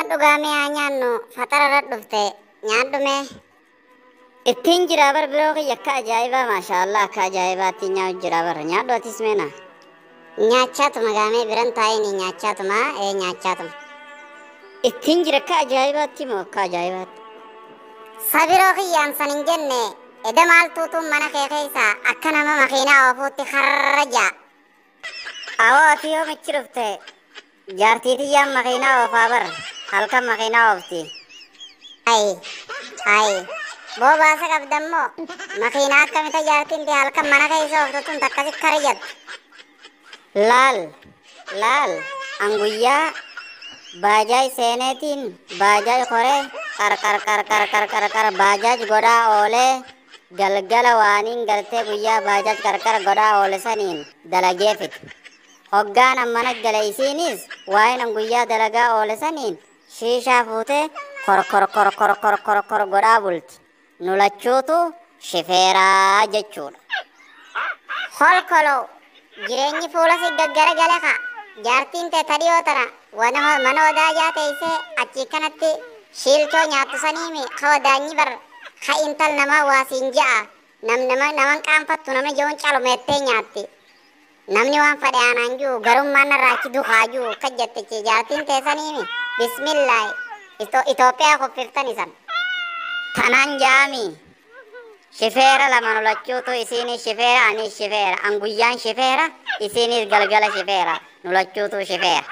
Dhiyaadhu gaamee haa nyaannu faxararra dhufte nyaadhu mee. Ittiin jira bar biroo kiyya akka ajaa'ibaa maashaallah akka ajaa'ibaatti nyaa'u jira bar nyaadhu atis meena. Nyaachaatuma gaamee biran taa'ini nyaachaatuma ee nyaachaatuma. Ittiin jira akka ajaa'ibaatti moo akka ajaa'ibaatti. Sabiroo kiyyaan san hin jenne eda maaltuutuun mana kee keessa akka nama makiinaa oofuutti karra ja'a. Awoo ati yoo michi dhufte jaartii tiyyaan makiinaa oofaa bar halkan makiinaa oofti. Ayi ayi boobaasa qabdammoo makiinaa akkamita jaartiin tee halkan mana keessa ooftu tun takkasi karra jettu. Laal laal an guyyaa baajaaj seeneetiin baajaaj koree qarqar qarqar qarqar qar baajaaj godhaa oolee galgala waaniin galtee guyyaa baajaaj qarqar godhaa oole saniin dalagee fite. Hoggaan an mana gale isiinis waa'een an guyyaa dalagaa oole saniin shiishaa fuutee kor kor kor kor kor kor kor godhaa bulti. Nu lachuutu shifeeraa jechuudha. Holkoloo jireenyi fuula si gaggara gale ka jaartiin tee tadhiyoo tana mana wadaajaa teessee achii kanatti shiilchoo nyaattu saniimi ka wadaanyi bar ka intal namaa waasiin ja'a nam nama naman qaanfattu namni jehuun calumeettee nyaatti. Namni waan fedhe aanaan jiru garummaan narraa achi dukaa jiru akka jettichi jaartiin teessaniimi bismillaahi Itoophiyaa kuffiftan isan. Tanaan jaami shifeera lama nu lachuutu isiinis shifeera anis shifeera an guyyaan shifeera isiinis galgala shifeera nu lachuutu shifeera.